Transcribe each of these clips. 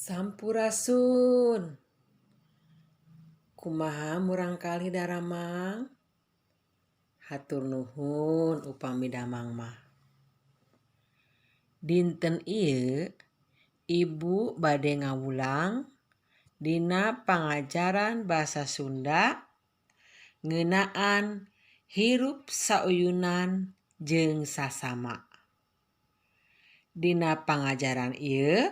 Sampurasun. Kumaha murangkalih daramang? Hatur nuhun upami damang mah. Dinten ieu Ibu bade ngawulang dina pangajaran basa Sunda ngeunaan hirup sauyunan jeung sasama. Dina pangajaran ieu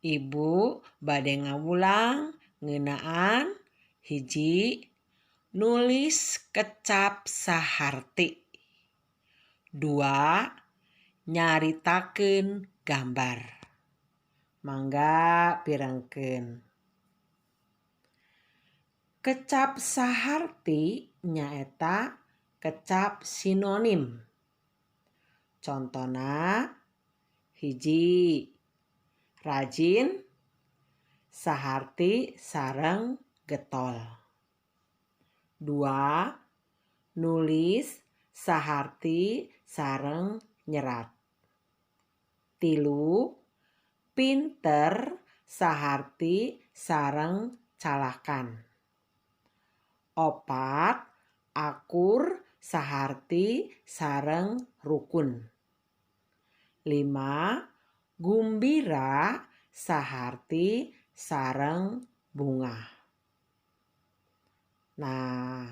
Ibu bade ngawulang ngeunaan hiji nulis kecap saharti, dua nyaritakeun gambar. Mangga pirengkeun. Kecap saharti nyaeta kecap sinonim. Contona hiji rajin saharti sareng getol. Dua nulis saharti sareng nyerat. Tilu pinter saharti sareng calakan. Opat akur saharti sareng rukun. Lima gumbira saharti sareng bungah. Nah,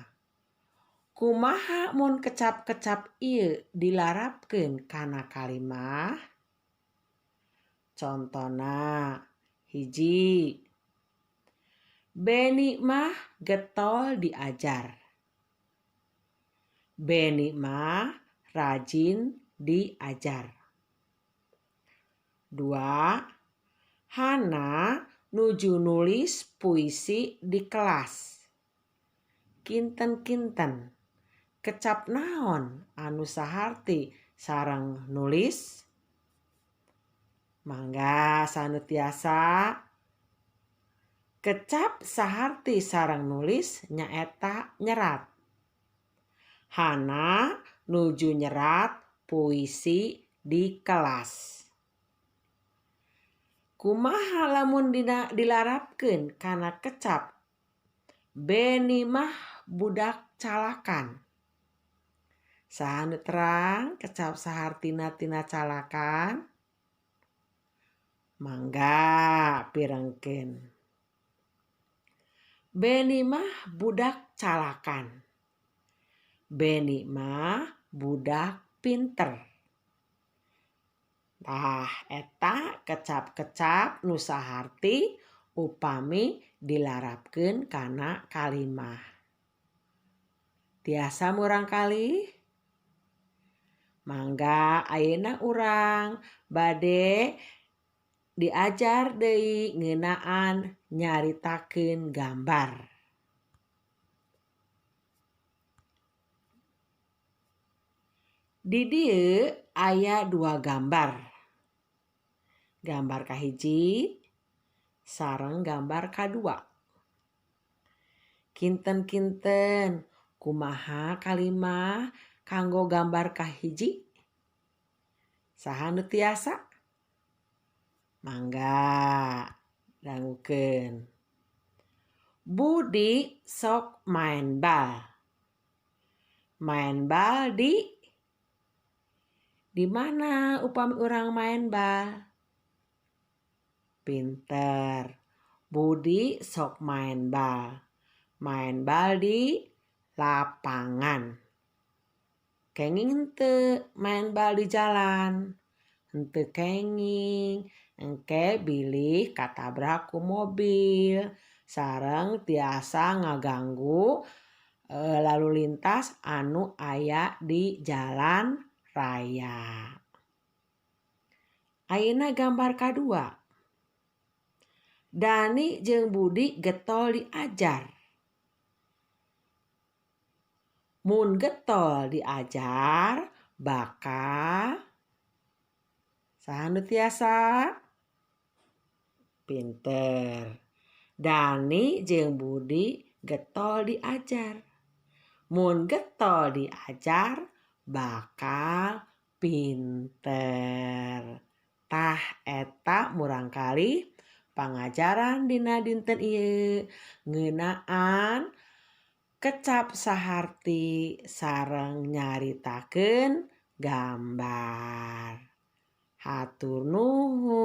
kumaha mun kecap-kecap ieu dilarapkeun kana kalimah? Contona hiji Beni mah getol diajar. Beni mah rajin diajar. Dua Hana nuju nulis puisi di kelas. Kinten-kinten kecap naon anu saharti sareng nulis? Mangga sanu tiasa. Kecap saharti sareng nulis nyaeta nyerat. Hana nuju nyerat puisi di kelas. Kumaha lamun dina dilarapkeun kana kecap Beni mah budak calakan. Saha nu terang kecap sahartina tina calakan? Mangga pirengkeun. Beni mah budak calakan. Beni mah budak pinter. Tah eta kecap-kecap nu saharti upami dilarapkeun kana kalimah. Tiasa murangkalih? Mangga ayeuna urang bade diajar deui ngeunaan nyaritakeun gambar. Di dieu aya dua gambar. Gambar kahiji sareng gambar kadua. Kinten-kinten kumaha kalimah kanggo gambar kahiji? Saha nu tiasa? Mangga dangukeun. Budi sok maen bal. Maen bal di di mana upami urang maen bal? Pinter. Budi sok maen bal. Maen bal di lapangan. Kenging henteu maen bal di jalan? Henteu kenging. Engke bilih katabrak ku mobil sareng tiasa ngaganggu lalu lintas anu aya di jalan raya. Ayeuna gambar kadua. Dani jeung Budi getol diajar. Mun getol diajar bakal saha nu tiasa? Pinter. Dani jeung Budi getol diajar. Mun getol diajar bakal pinter. Tah eta murangkalih Pangajaran dina dinten ieu ngeunaan kecap saharti sareng nyaritakeun gambar. Hatur nuhun.